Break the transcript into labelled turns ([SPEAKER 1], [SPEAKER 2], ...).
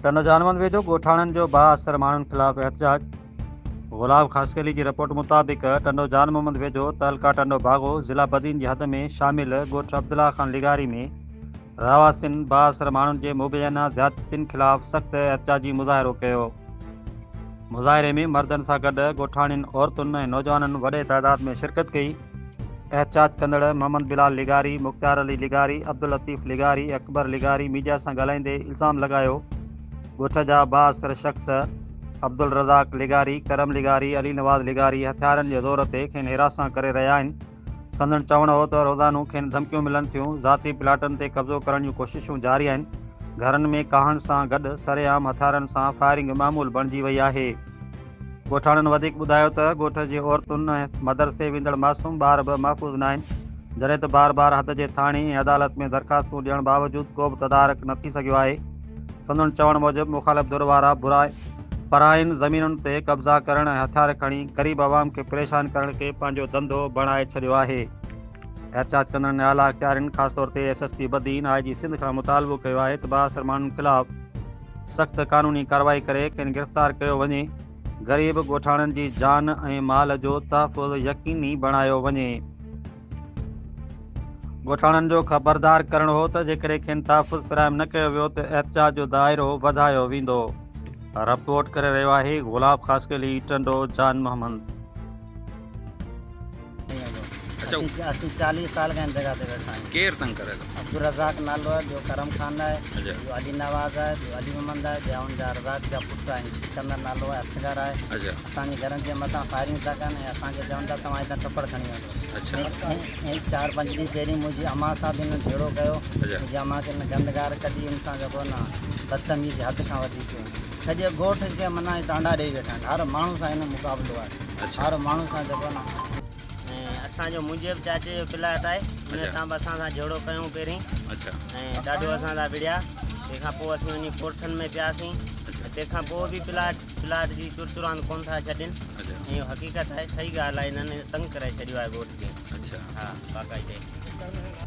[SPEAKER 1] ٽنڊوجانمند ويجهو ڳوٺاڻن جو بااثر ماڻهن خلاف احتجاج، غلاب خاصخيلي جي رپورٽ مطابق ٽنڊو جان محمد ويجهو تعلقه ٽنڊو باگو ضلع بدين جي حد ۾ شامل ڳوٺ عبدالله خان لغاري ۾ رهواسين بااثر ماڻهن جي مبينا زيادتين خلاف سخت احتجاجي مظاهرو ڪيو. مظاهري ۾ مردن سان گڏ ڳوٺاڻين عورتن ۽ نوجوانن وڏي تعداد ۾ شرڪت ڪئي. احتجاج ڪندڙ محمد بلال لغاري، مختيار علي لغاري، عبداللطيف لغاري، اڪبر لغاري ميڊيا سان ڳالهائيندي الزام لڳايو ڳوٺ جا بااثر شخص عبدالرزاق لغاري، ڪرم لغاري، علي نواز لغاري هٿيارن جي زور تي کين هراسان ڪري رهيا آهن. سندن چوڻ هو ته روزانو کين ڌمڪيون ملن ٿيون، ذاتي پلاٽن تي قبضو ڪرڻ جون ڪوششون جاري آهن، گهرن ۾ ڪاهڻ سان گڏ سرعام هٿيارن سان فائرنگ معمول بڻجي وئي آهي. ڳوٺاڻن وڌيڪ ٻڌايو ته ڳوٺ جي عورتن ۽ مدرسي ويندڙ معصوم ٻار به محفوظ ناهن، جڏهن ته بار بار حد جي ٿاڻي ۽ عدالت ۾ درخواستون ڏيڻ باوجود ڪو به تدارڪ نه ٿي سگهيو آهي. سندن چوڻ موجب مخالف ڌر وارا پراين زمينن تي قبضا ڪرڻ ۽ هٿيار کڻي غريب عوام کي پريشان ڪرڻ کي پنهنجو ڌنڌو بڻائي ڇڏيو آهي. احتجاج ڪندڙن اعليٰ اختيارين خاص طور تي S S P Badin, I G Sindh کان مطالبو ڪيو آهي ته بااثر ماڻهن خلاف سخت قانوني ڪارروائي ڪري کين گرفتار ڪيو وڃي، غريب ڳوٺاڻن جي جان ۽ مال جو تحفظ يقيني بڻايو وڃي. ڳوٺاڻن جو خبردار ڪرڻ هو ته جيڪڏهن کين تحفظ فراهم نه ڪيو ويو ته احتجاج جو دائرو وڌايو ويندو. رپورٽ ڪري رهيو آهي غلاب خاصخيلي ٽنڊو جان محمد.
[SPEAKER 2] اسين 40 سال کان هن جڳهه تي ويٺا آهيون.
[SPEAKER 3] ڪير تنگ ڪري ٿو؟
[SPEAKER 2] عبدالرزاق نالو آهي، ٻيو ڪرم خان آهي، ٻيو علي نواز آهي، ٻيو علي محمد آهي، ٻيا ان جا رزاق جا پٽ آهن، سڪندر نالو آهي، اصغر آهي. اسان جي گهرن جي مٿان فائرنگ ٿا ڪن ۽ اسان کي چون ٿا توهان هتان ٽپڙ کڻي وڃو. ۽ چار پنج ڏينهن پهرين منهنجي امان سان به هنن جهيڙو ڪيو. منهنجي امان کي هن گند گار ڪڍي هن سان جيڪو نه بدتميزي حد کان وڌيڪ ڪئي. سڄي ڳوٺ کي معنيٰ ٽانڊا ڏيئي ويٺا آهن. هر ماڻهو سان هنن مقابلو آهي. هر ماڻهو سان جيڪو نه.
[SPEAKER 4] ۽ اسان جو منهنجي به چاچي جو پلاٽ آهي ان تان به اسان سان جهيڙو ڪيائون پهرين ۽ ڏاڍو اسان سان وڙهيا تنهن کان پوء اسين وڃي ڪورٽن ۾ پياسين تنهن کان پوء به پلاٽ پلاٽ جي چرچراند ڪونه ٿا ڇڏين ۽ اهو حقيقت آهي صحيح ڳالهه آهي هنن تنگ ڪري ڇڏيو آهي ڳوٺ کي ها باقاعدي.